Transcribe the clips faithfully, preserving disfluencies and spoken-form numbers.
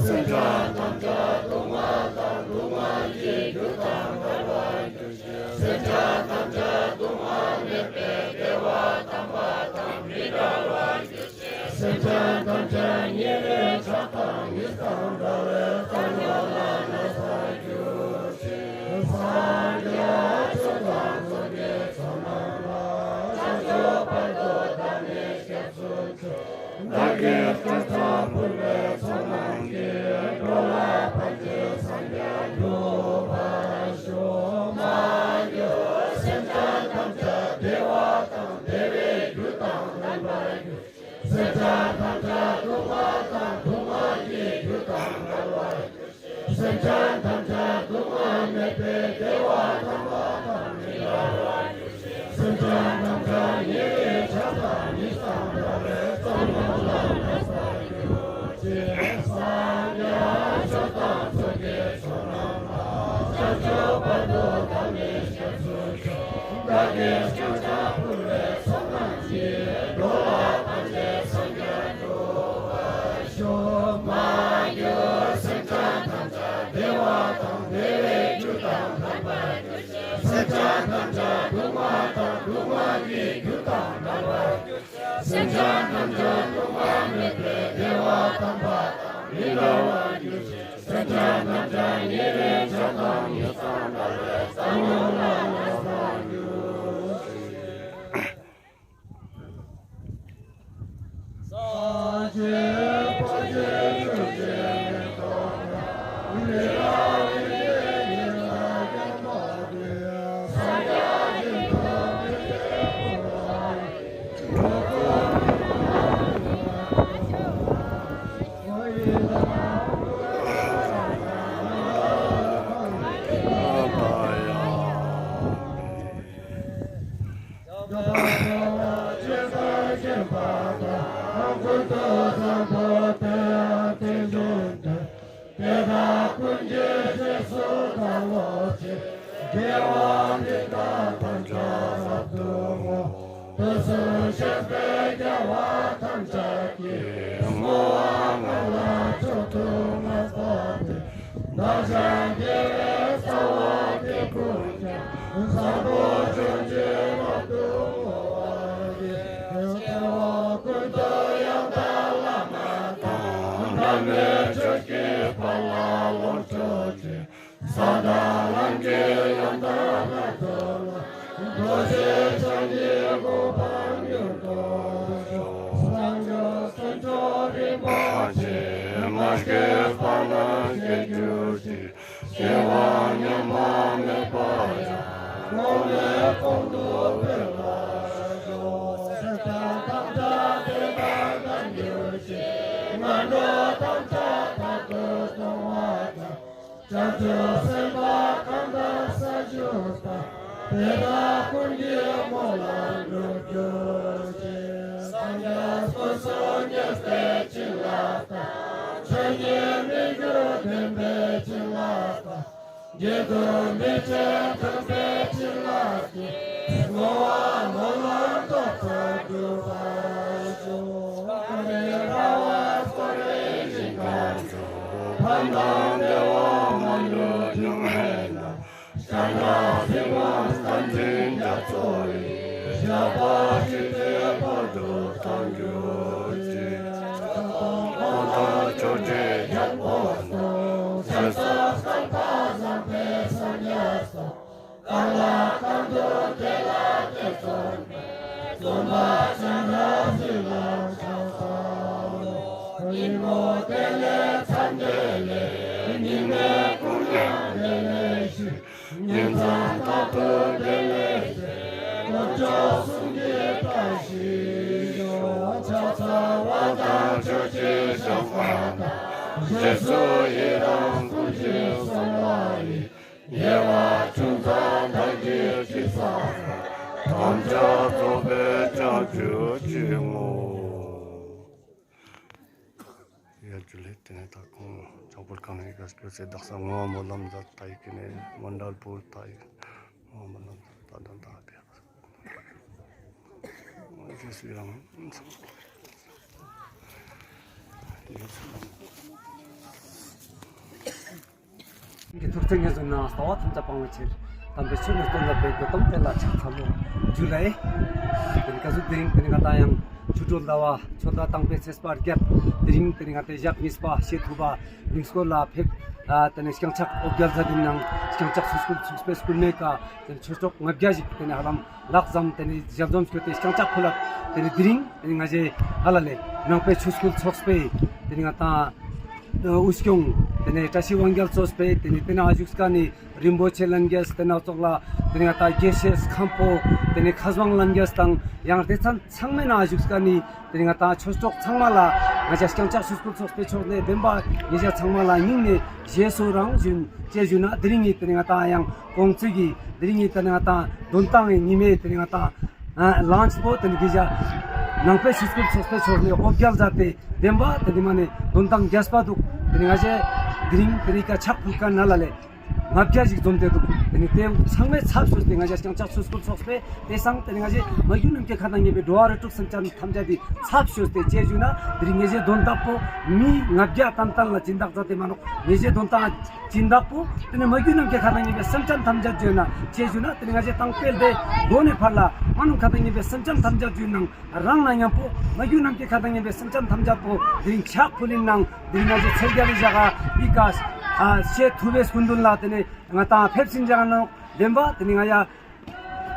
སེམས་ཅན་ཐམས་ཅད་སྡུག་བསྔལ་དང་སྡུག་བསྔལ་གྱི་རྒྱུ་དང་བྲལ་བར་གྱུར་ཅིག་སེམས་ཅན་ཐམས་ཅད་སྡུག་བསྔལ་མེད་པའི་བདེ་བ་དམ་པ་དང་མི་འབྲལ་བར་གྱུར་ཅིག་སེམས་ཅན་ཐམས་ཅད་ཉེ་རིང་ཆགས་སྡང་གཉིས་སམ་བྲལ་བའི་བསམ་མནོ་ལ་ལྷག་པར་གྱུར་ཅིག་སངས་རྒྱས་ཆོས་དང་ཚོགས་ཀྱི་མཆོག་རྣམས་ལ། བྱང་ཆུབ་བར་དུ་བདག་ནི་སྐྱབས་སུ་མཆི། བདག་གིས་སྐུ་ཚེ་ཕུལ་བའི་ཚོགས་རྣམས་ཀྱིས། འགྲོ་བ་ཐམས་ཅད་སངས་རྒྱས་འགྲུབ་པར་ཤོག་སྨྲ་བརྗོད། སེམས་ཅན་ཐམས་ཅད་བདེ་བ་དང་བདེ་བའི་རྒྱུ་དང་ལྡན་པར་གྱུར། སེམས་ཅན་ཐམས་ཅད་སྡུག་བསྔལ་དང་སྡུག་བསྔལ་གྱི་རྒྱུ་དང་བྲལ་བར་གྱུར། སེམས་ཅན་ཐམས་ཅད་སྡུག་བསྔལ་མེད་པའི་བདེ་བ་དམ་པ་དང་མི་འབྲལ་བར་གྱུར། སེམས་ཅན་ཐམས་ཅད་ཉེ་རིང་ཆགས་སྡང་གཉིས་སམ་བྲལ་བའི་བསམ་མནོ་ལ་ལྷག་པར་གྱུར་ཅིག་སངས་རྒྱས་ཆོས་དང་ཚོགས་ཀྱི་མཆོག་རྣམས་ལ། བྱང་ཆུབ་བར་དུ་བདག་ནི་སྐྱབས་སུ་མཆི། བདག་གིས་སྐུ་ཚེ་ཕུལ་བའི་ཚོགས་རྣམས་ཀྱིས། འགྲོ་བ་ཐམས་ཅད་སངས་རྒྱས་འགྲུབ་པར་ཤོག་སྨྲ་བརྗོད། སེམས་ཅན་ཐམས་ཅད་བདེ་བ་དང་བདེ་བའི་རྒྱུ་དང་ལྡན་པར་གྱུར་ཅིག་སེམས་ཅན་ཐམས་ཅད་སྡུག་བསྔལ་དང་སྡུག་བསྔལ་གྱི་རྒྱུ་དང་བྲལ་བར་གྱུར་ཅིག་སེམས་ཅན་ཐམས་ཅད་སྡུག་བསྔལ་མེད་པའི་བདེ་བ་དམ་པ་དང་མི་འབྲལ་བར་གྱུར་ཅིག་སེམས་ཅན་ཐམས་ཅད་ཉེ་རིང་ཆགས་སྡང་གཉིས་སམ་བྲལ་བའི་བསམ་མནོ་ལ་ལྷག་པར་གྱུར་ཅིག་དེ་དག་ཀུན་གྱི་རྗེས་སུ་བདག་སློབ་ཅིང་། དགེ་བ་འདི་དག་ཐམས་ཅད་རབ་ཏུ་བསྔོ། དུས་གསུམ་གཤེགས་པའི་རྒྱལ་བ་ཐམས་ཅད་ཀྱིས། བསྔོ་བ་སྔགས་ལ་མཆོག་ཏུ་བསྔགས་པ་དེས། བདག་ཀྱང་དགེ་བའི་རྩ་བ་འདི་ཀུན་ཀྱང་། བཟང་པོ་སྤྱོད་ཕྱིར་རབ་ཏུ་བསྔོ་བར་བགྱི། སྐྱེ་བ་ཀུན་ཏུ་ཡང་དག་བླ་མ་དང་། བླ་མེད་ཆོས་ཀྱི་དཔལ་ལ་སློབ་གྱུར་ཅིང་། ས་དང་ལམ་གྱི་ཡང་དག་ལ་ཐོབ་ལ། རྡོ་རྗེ་འཆང་གི་གོ་འཕང་མྱུར་ཐོབ་ཤོག་སངས་རྒྱས་དཀོན་མཆོག་རིན་པོ་ཆེ། མ་སྐྱེས་པ་རྣམས་སྐྱེ་གྱུར་ཅིག་སྐྱེ་བ་སྔ་མ་མེད་པ་ཡང་། གོང་ནས་གོང་དུ་འཕེལ་བར་ཤོག་སེམས་ཅན་ཐམས་ཅད་བདེ་བ་དང་གྱུར་ཅིག་ངན་འགྲོ་ཐམས་ཅད་རྟག་ཏུ་སྟོངས་པ་དང་། བྱང་ཆུབ་སེམས་དཔའ་གང་དག་བྱང་ཆུབ་བདག་དེ་དག་ཀུན་གྱི་སྨོན་ལམ་འགྲུབ་གྱུར་ཅིག་སངས་རྒྱས་སྐུ་གསུམ་བརྙེས་པའི་བྱིན་རླབས་དང་། ཆོས་ཉིད་མི་འགྱུར་བདེན་པའི་བྱིན་རླབས་དང་། དགེ་སྡིག་མི་ཕྱེད་མཐུན་པའི་བྱིན་རླབས་ཀྱིས། བསྔོ་བ་སྨོན་ལམ་རྫོགས་སུ་འགྲུབ་པར་ཤོག་གང་གི་དགའ་བ་བསྐོར་བའི་ཞིང་ཁམས་སུ། ཕན་དང་བདེ་བ་མ་ལུས་འབྱུང་བའི་ལམ། ཤཱཀྱ་སྲིད་པ་བསྟན་འཛིན་རྒྱ་མཚོ་ཡི། ཞབས་པད་སྲིད་མཐའི་བར་དུ་ཐོབ་གྱུར་ཅིག །ཕྱག་དང་པོ་དང་མཆོག་སྤྱོད་རྒྱལ་པོ་སོགས། ཚེ་སྲོག་བསྐལ་པ་བཟང་པོའི་སངས་རྒྱས་སོགས། གང་ལ་གང་འདུལ་དེ་ལ་དེ་བརྩོན་པས། བརྩོན་པ་བྱང་ཆུབ་སེམས་ལ་ཕྱག་འཚལ་ལོ། ཉིན་མོ་དེ་ལས་མཚན་དེ་ལས། ཉི་མའི་གུང་ཡང་དེ་ལས་ཤར། ཉིན་མཚན་རྟག་ཏུ་དེ་ལས་མཇལ། དཀོན་མཆོག་གསུམ་གྱི་བཀྲ་ཤིས་ཤོག །ཕྱག་འཚལ་བ་དང་མཆོད་ཅིང་བཤགས་པ་དང་། རྗེས་སུ་ཡི་རང་བསྐུལ་ཞིང་གསོལ་བ་ཡི། དགེ་བ་ཅུང་ཟད་བདག་གིས་ཅི་བསགས་པ། ཐམས་ཅད་རྫོགས་པའི་བྱང་ཆུབ་ཀྱི་ངོ་བོ། ཡ་ ཇུ་ལེ། དེ་ནས་ད་ཁོང་ཇོ་བོད་གང་ནས་ག་སྐྱོད་སེ་དག་ས་ངོ་བོ་སྨོན་ལམ་མཛད་ད་ཡི་གེ་ནས་མོན་གྲལ་པོ་ད་ཡི་ངོ་བོ་སྨོན་ལམ་མཛད་ད་དོན་དག་པས། རྗེས་སུ་ཡང་། གི་ཐུགས་རྗེ་ཆེ། ངེད་ཚོ་ནང་ལྟ་བ་ཐམས་ཅད་སྤང་བའི་ཕྱིར། དམ་པའི་ཆོས་ནི་སྟོན་མཛད་པའི་དོན་དམ་དེ་ལ་ཕྱག་འཚལ་ལོ། ཇུ་ལེ། དེ་ནི་ག་ཟུག་དེ་རིང་དེ་ནི་ང་ད་ཡང་ཆུ་སྒྲོལ་ཟླ་བ་ཆོ་ག་དང་པོའི་ཚེས་པ་བརྒྱད། དེ་རིང་དེ་ནི་ང་དེ་ཞག་གཉིས་པ་ཤེས་ཐུབ་པ་རིམ་སྐོར་ལ་ཕེབས། ཨ་དེ་ནི་སྐྱང་ཕྱག་འོ་བརྒྱལ་མཛད་དེ་ནང་སྐྱང་ཕྱག་སུ་སྐུལ་ཚོགས་པའི་སྐུལ་མའི་ཀ་དེ་ནི་ཆོས་གྲོགས་ལྔ་བརྒྱ་ཞིག་དེ་ནི་ཧ་ལམ་ལྷག་ཙམ་དེ་ནི་ཞལ་འཛོམས་སྐྱོད་དེ་སྐྱང་ཕྱག་ཕུལ་ལ། དེ་ནི་དེ་རིང་དེ་ནི་ང་ཞེ་ཧ་ལ་ལེ་ནང་པའི་ཆོས་སྐུལ་ཚོགས་པའི་དེ་ནི་ང་དང་དབུ་སྐྱོང་དེ་ནས་བཀྲ་ཤིས་དབང་རྒྱལ་གཙོས་པའི་དེ་ནས་དེ་ན་བཞུགས་ཀ་ནི་རིན་པོ་ཆེ་ལྷན་རྒྱས། དེ་ན་ཙོགས་ལ་དེ་ནས་ང་ཏང་དགེ་བཤེས་མཁན་པོ། དེ་ནས་མཁས་དབང་ལྷན་རྒྱས་དང་ཡང་སྡེ་ཚན་ཚང་མའི་ནང་བཞུགས་ཀ་ནི་དེ་ནས་ང་ཏང་ཆོས་གྲོགས་ཚང་མ་ལ་ང་ཅག་སྐྱང་ཕྱག་ཆོས་སྐུལ་ཚོགས་པའི་ཕྱོགས་ནས་བདེན་པ་ཉེ་ཞ་ཚང་མ་ལ་སྙིང་ནས་བཞེས་སོ་རང་བཞིན་ཅེས་ཞུ་ན། དེ་རིང་ངི་དེ་ནས་ང་ཏང་ཡང་གོང་ཚིག་གི་དེ་རིང་ངི་དེ་ནས་ང་ཏང་དོན་ཏང་ངི་ཉི་མའི་དེ་ནས་ང་ཏང་ལངས་པོ་དེ་ནི་གི་ཞག་ནང་པའི་ཆོས་སྐུལ་ཚོགས་པའི་ཕྱོགས་ནས་འོ་བརྒྱལ་མཛད་དེ་བདེན་པ་དེ་ནི་མ་ནི་དོན་ཏང་རྒྱས་པ་འདུག། དེ་ནི་ང་ཞེ་དེ་རིང་དེ་ནི་ཀ་ཕྱག་ཕུལ་ཀ་ན་ལ་ལེ་ལྔ་བརྒྱ་ཞིག་འཛོམས་ཏེ་འདུག། དེ་ནི་དེ་ཚང་མའི་ཚབ་ཞུས་ཏེ་ང་ཞེ་སྐྱང་ཕྱག་ཆོས་སྐུལ་ཚོགས་པའི་དེ་སང་དེ་ནི་ང་ཞེ་མ་གྱུར་ནམ་མཁའི་མཁའ་དང་མཉམ་པའི་འགྲོ་བ་རིགས་དྲུག་སེམས་ཅན་ཐམས་ཅད་དེ་ཚབ་ཞུས་ཏེ་ཅེས་ཞུ་ན། དེ་རིང་ངེ་ཞེ་དོན་དག་པོ་མི་ལྔ་བརྒྱ་ཏན་ཏན་ལ་སྦྱིན་བདག་མཛད་དེ་མ་ནོག། ངེ་ཞེ་དོན་དག་སྦྱིན་བདག་པོ་དེ་ནི་མ་གྱུར་ནམ་མཁའི་མཁའ་དང་མཉམ་པའི་སེམས་ཅན་ཐམས་ཅད་བརྗོད་ན་ཅེས་ཞུ་ན། དེ་ནི་ང་ཞེ་དང་དཔལ་ལྡན་མགོ་ནས་ཕར་ལ་མ་ནུ་མཁའ་དང་མཉམ་པའི་སེམས་ཅན་ཐམས་ཅད་བརྗོད་ནང་རང་ན་མཉམ་པོ་མ་གྱུར་ནམ་མཁའི་མཁའ་དང་མཉམ་པའི་སེམས་ཅན་ཐམས་ཅད་པོ་དེ་རིང་ཕྱག་ཕུལ་ལིན་ནང་དེ་རིང་ང་ཞེ་ཚེ་རྒྱལ་ལི་ཞག་ག་ཨི་ཀ་ཤེས་ཐུབ་པའི་སྐུ་མདུན་ལ་དེ་ནི་ང་ཏང་ཕེབས་སིན་ཅང་ནོག། བདེན་པ་དེ་ནི་ང་ཡ།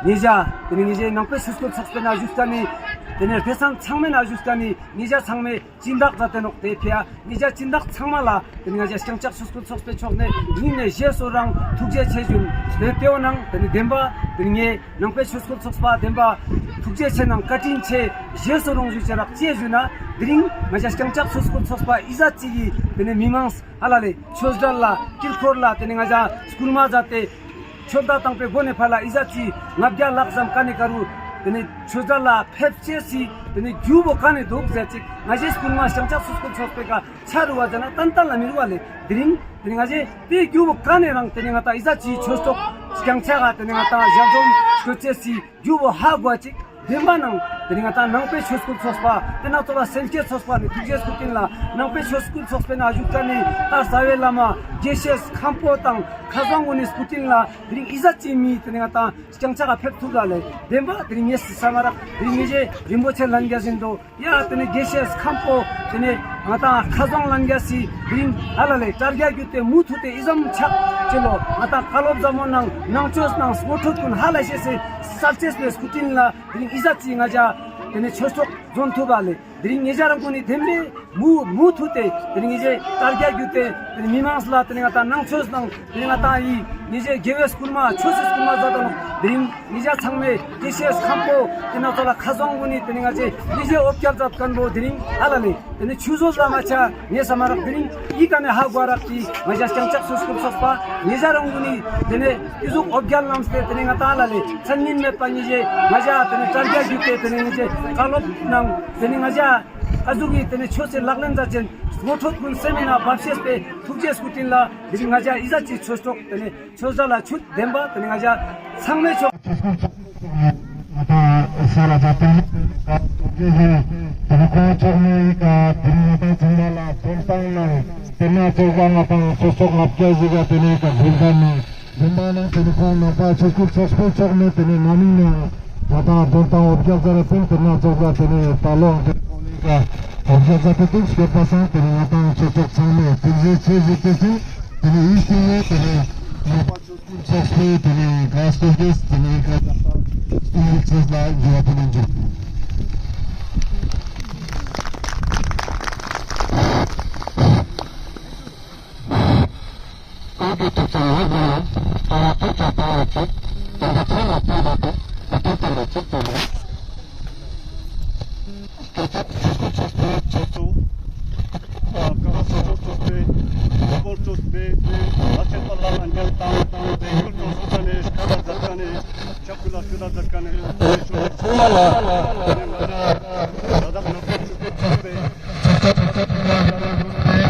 ཉེ་ཞ་དེ་ནི་ངེ་ཞེ་ནང་པའི་ཆོས་སྐུལ་ཚོགས་པའི་ནང་བཞུགས་ཀ་ནི་དེ་ནི་སྡེ་ཚན་ཚང་མའི་ནང་བཞུགས་ཀ་ནི་ཉེ་ཞ་ཚང་མའི་སྦྱིན་བདག་མཛད་དེ་ནོག། དེ་ཕིའ་ཉེ་ཞ་སྦྱིན་བདག་ཚང་མ་ལ་དེ་ནི་ང་ཞེ་སྐྱང་ཕྱག་ཆོས་སྐུལ་ཚོགས་པའི་ཕྱོགས་ནས་སྙིང་ནས་བཞེས་སོ་རང་ཐུགས་རྗེ་ཆེ་ཞུ། དེ་ལྟེ་བ་ནང་དེ་ནི་བདེན་པ་དེ་ནི་ངེ་ནང་པའི་ཆོས་སྐུལ་ཚོགས་པ་བདེན་པ་ཐུགས་རྗེ་ཆེ་ནང་བཀའ་དྲིན་ཆེ་བཞེས་སོ་རང་ཞུ་ཅེས་རག་ཅེས་ཞུ་ན། དེ་རིང་ང་ཞེ་སྐྱང་ཕྱག་ཆོས་སྐུལ་ཚོགས་པ་ཨི་ཟ་ཅི་ཡི་དེ་ནི་མི་མང་ཧ་ལ་ལེ་ཆོས་གྲྭ་ལ་དཀྱིལ་འཁོར་ལ་དེ་ནི་ང་ཞེ་སྐུལ་མ་མཛད་དེ། ཆོས་བདག་དང་པའི་སྒོ་ནས་ཕར་ལ་ཨི་ཟ་ཅི་ལྔ་བརྒྱ་ལྷག་ཙམ་ཀ་ནས་ཀ་རུ་དེ་ནས་ཆོས་གྲྭ་ལ་ཕེབས་ཅེས་སི་དེ་ནས་རྒྱུ་བོ་ཀ་ནས་འདུག་ཟེར་ཅིག། ང་ཞེ་སྐུལ་མ་སྐྱང་ཕྱག་ཆོས་སྐུལ་ཚོགས་པའི་ཀ་ཆ་རུ་བ་ཟེར་ན་ཏན་ཏན་ལ་མི་རུ་བ་ལེ། དེ་རིང་དེ་ནས་ང་ཞེ་དེ་རྒྱུ་བོ་ཀ་ནས་རང་དེ་ནས་ང་ཏང་ཨི་ཟ་ཅི་ཆོས་ཚོགས་སྐྱང་ཕྱག་ག་དེ་ནས་ང་ཏང་ཞལ་འཛོམས་སྐྱོད་ཅེས་སི་རྒྱུ་བོ་ཧ་གོ་ཅིག། བདེན་པ་ནང་དེ་རིང་ང་ཏང་ནང་པའི་ཆོས་སྐུལ་ཚོགས་པ་དེ་ན་ཚོ་ལ་སེམས་བསྐྱེད་ཚོགས་པ་ནི་ཐུགས་རྗེ་སྐུ་རྟེན་ལ་ནང་པའི་ཆོས་སྐུལ་ཚོགས་པའི་ནང་བཞུགས་ཀ་ནི་ད་རྩ་བའི་བླ་མ་དགེ་བཤེས་མཁན་པོ་དང་ཁ་སང་གོ་ནི་སྐུ་རྟེན་ལ་དེ་རིང་ཨི་ཟ་ཅི་མི་དེ་རིང་ང་ཏང་སྐྱང་ཕྱག་ག་ཕེབས་ཐུབ་ལ་ལེ། བདེན་པ་དེ་རིང་ངེ་སི་ས་མ་རག། དེ་རིང་ངེ་ཞེ་རིན་པོ་ཆེ་ལྷན་རྒྱས་ཡིན་འགྲོ། ཡ་དེ་ནི་དགེ་བཤེས་མཁན་པོ་དེ་ནི་ང་ཏང་ཁ་སང་ལྷན་རྒྱས་སི་དེ་རིང་ཧ་ལ་ལེ་དྲ་རྒྱ་བརྒྱུད་དེ་མུ་མཐུད་དེ་ཨི་ཙམ་ཕྱག་ཅི་ལོ་ང་ཏང་བཀའ་སློབ་ཟབ་མོ་ནང་ནང་ཆོས་ནང་སྔོ་ཁྲོད་ཀུན་ཧ་ལ་ཤེས་སི་གསལ་ཆེས་པའི་སྐུ་རྟེན་ལ། དེ་རིང་ཨི་ཟ་ཅི་ང་ཅག་དེ་ནི་ཆོས་ཚོགས་འཛོམས་ཐུབ་པ་ལེ། དེ་རིང་ཉེ་ཞ་རང་ཀུན་ནི་དེ་འདྲའི་མུ་མུ་མཐུད་དེ་དེ་རིང་ཉེ་ཞའི་དྲ་རྒྱ་བརྒྱུད་དེ་དེ་རིང་མི་མང་ལ་དེ་རིང་ང་ཏང་ནང་ཆོས་དང་དེ་རིང་ང་ཏང་ཡི་ཉེ་ཞའི་དགེ་བའི་སྐུལ་མ་ཆོས་སི་སྐུལ་མ་མཛད་དང་དེ་རིང་ཉེ་ཞ་ཚང་མའི་དགེ་བཤེས་མཁན་པོ་དེ་ན་ཚོ་ལ་ཁ་སང་ཀུན་ནི་དེ་རིང་ང་ཅག་ཉེ་ཞའི་འོ་བརྒྱལ་མཛད་མཁན་པོ་དེ་རིང་ཨ་ལ་ལེ། དེ་ནི་ཆུ་བཟོ་ལ་མ་ཆ་ངེ་ས་མ་རག། དེ་རིང་ཡི་ཀ་ནས་ཧ་གོ་རག་གི་ང་ཞ་སྐྱང་ཕྱག་ཆོས་སྐུལ་ཚོགས་པ་ཉེ་ཞ་རང་ཀུན་ནི་དེ་ནས་ཨི་ཟུག་འོ་བརྒྱལ་ལམ་སྟེ་དེ་ནས་ང་ཏང་ལ་ལས་མཚན་ཉིན་མེད་པ་ཉེ་ཞའི་ང་ཞ་དེ་ནས་དྲ་རྒྱ་བརྒྱུད་དེ་དེ་ནས་ཉེ་ཞའི་བཀའ་སློབ་ནང་དེ་ནས་ང་ཞ་ཨ་ཟུག་གི་དེ་ནས་ཆོས་སེ་ལག་ལེན་མཛད་ཅན་ངོ་ཐོག་ཀུན་སེམས་ཡིན་ན་བབ་ཤེས་པའི་ཐུགས་རྗེ་སྐུ་རྟེན་ལ་དེ་རིང་ང་ཞ་ཨི་ཟ་ཅི་ཆོས་གྲོགས་དེ་ནས་ཆོས་གྲྭ་ལ་ཆུད་ལྡན་པ་དེ་ནས་ང་ཞ་ཚང་མའི་ཆོས། ང་ཏང་ས་ལ་ད་དེ་ནི་ཁོང་ཚོགས་ནས་ཡིག་ག་དེ་ནི་ང་ཏང་ཚང་མ་ལ་དོན་དང་ནང་དེ་ན་ཚོགས་པ་ང་ཏང་ཚོགས་ཚོགས་ལྔ་བརྒྱ་ཞིག་ག་དེ་ནི་ཀ་འཛིན་ག་ནི་དེ་ན་ནང་དེ་ནི་ཁོང་ནང་པ་ཆོས་སྐུལ་ཚོགས་པའི་ཚོགས་ནས་དེ་ནི་ན་ནིང་ནས་ང་ཏང་དོན་དང་འོ་བརྒྱལ་ཟ་ར་ཕན་དེ་ན་ཚོགས་པ་དེ་ནི་ད་ལོ་ང་ཏང་ཁོང་ནི་ཀ་འོ་བརྒྱལ་ཟ་ཕན་དུ་སྐྱོད་པ་སང་དེ་ནི་ང་ཏང་ཚོགས་ཚོགས་ཚང་མས་དེ་བཞེས་ཆེ་བཞེས་དེ་ཚིན་དེ་ནི་ཡིད་བཞིན་ནས་དེ་ནི་ནང་པ་ཚོགས་པའི་དེ་ནས་ག་སྟོན་པས་དེ་ནས་ག་ད་ལྟ་སྟོན་པའི་ཆེད་ལ་འགྱུར་བ་དེ་ནས་འགྱུར། གང་གི་ཐུགས་ཚང་ཡོད་མིན་ལ་ལྟ་བ་ཐུགས་ཀྱང་སྤང་བའི་ཚེ་དེ་འདྲ་ཚང་ལ་སྤྱོད་པ་དེ་མི་ཐུབ་པ་ལ་ཚིག་ཏུ་མེད། སྐད་ཆ་ཆོས་སྐུལ་ཚོགས་པའི་ཚོགས་གཙོ། ཀ་བ་སོ་སོ་ཚོགས་པའི་དབུ་སྐོར་ཚོགས་པའི་ལ་ཆེན་པ་ལ་ལ་འགན་དང་དང་དེ་ཡུལ་ཚོ་སོ་ས་ནས་ཀ་བ་མཛད་མཁན་ནས་ཆབ་ཁུལ་ལ་ཆུ་ལ་མཛད་མཁན་ནས་ཚོགས་པ་ལ་ད་ལྟ་ནང་པའི་ཆོས་སྐུལ་ཚོགས་པའི་ཚོགས་གཙོ་ཚོགས་གཙོ་དེ་ལ་ལ་ལ་ལ་ལ།